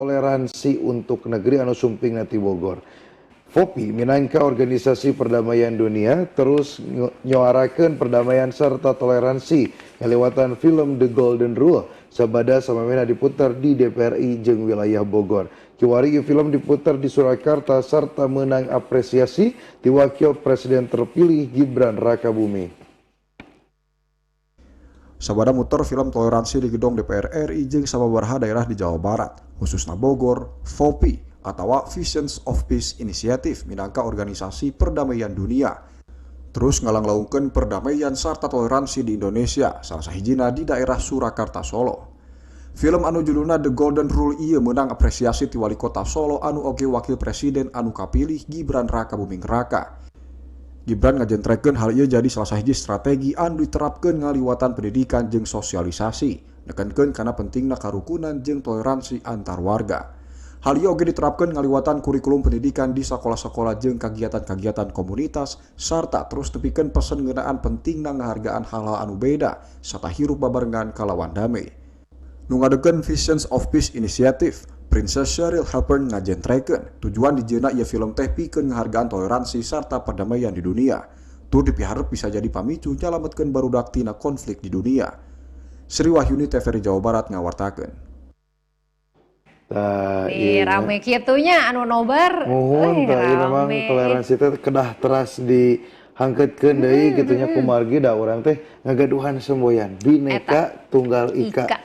Toleransi untuk negeri anu sumping ti Bogor. FOPI minangka organisasi perdamaian dunia terus nyuarakeun perdamaian serta toleransi ngalewatan film The Golden Rule sabada samemehna diputar di DPRI jeung wilayah Bogor. Kiwari film diputar di Surakarta serta menang apresiasi ti Wakil Presiden terpilih Gibran Rakabuming. Sabada muter film toleransi di gedung DPR RI jeung sababaraha daerah di Jawa Barat, khususna Bogor, FOPI atau Visions of Peace Initiative minangka organisasi perdamaian dunia. Terus ngalanglaungkeun perdamaian serta toleransi di Indonesia, salah sahijina di daerah Surakarta, Solo. Film anu judulna The Golden Rule ieu meunang apresiasi ti wali kota Solo anu oge wakil presiden anu kapilih, Gibran Rakabuming Raka. Gibran ngajentrekeun hal ieu jadi salah sahiji strategi anu diterapkeun ngaliwatan pendidikan jeung sosialisasi, nekenkeun kana pentingna karukunan jeung toleransi antar warga. Hal ieu oge diterapkeun ngaliwatan kurikulum pendidikan di sakola-sakola jeung kagiatan-kagiatan komunitas sarta terus nepikeun pesen ngeunaan pentingna ngahargaan hal-hal anu beda sarta hirup babarengan kalawan damai. Nu ngadegkeun Visions of Peace Initiative, Princess Cheryl Halpern, ngajentrekeun tujuan dijieunna ieu film teh pikeun ngahargaan toleransi sarta perdamaian di dunia. Tur dipiharep bisa jadi pamicu nyalametkeun barudak tina konflik di dunia. Sri Wahyuni, TVRI Jawa Barat, ngawartakeun. Tah, Ih, iya. Rame kitu nya anu nobar. Muhun, Eh, tah ieu memang rame. Toleransi teh kedah teras dihangkeutkeun deui kitu nya, kumargi da urang teh ngagaduhan semboyan Bhinneka Tunggal Ika. Ika.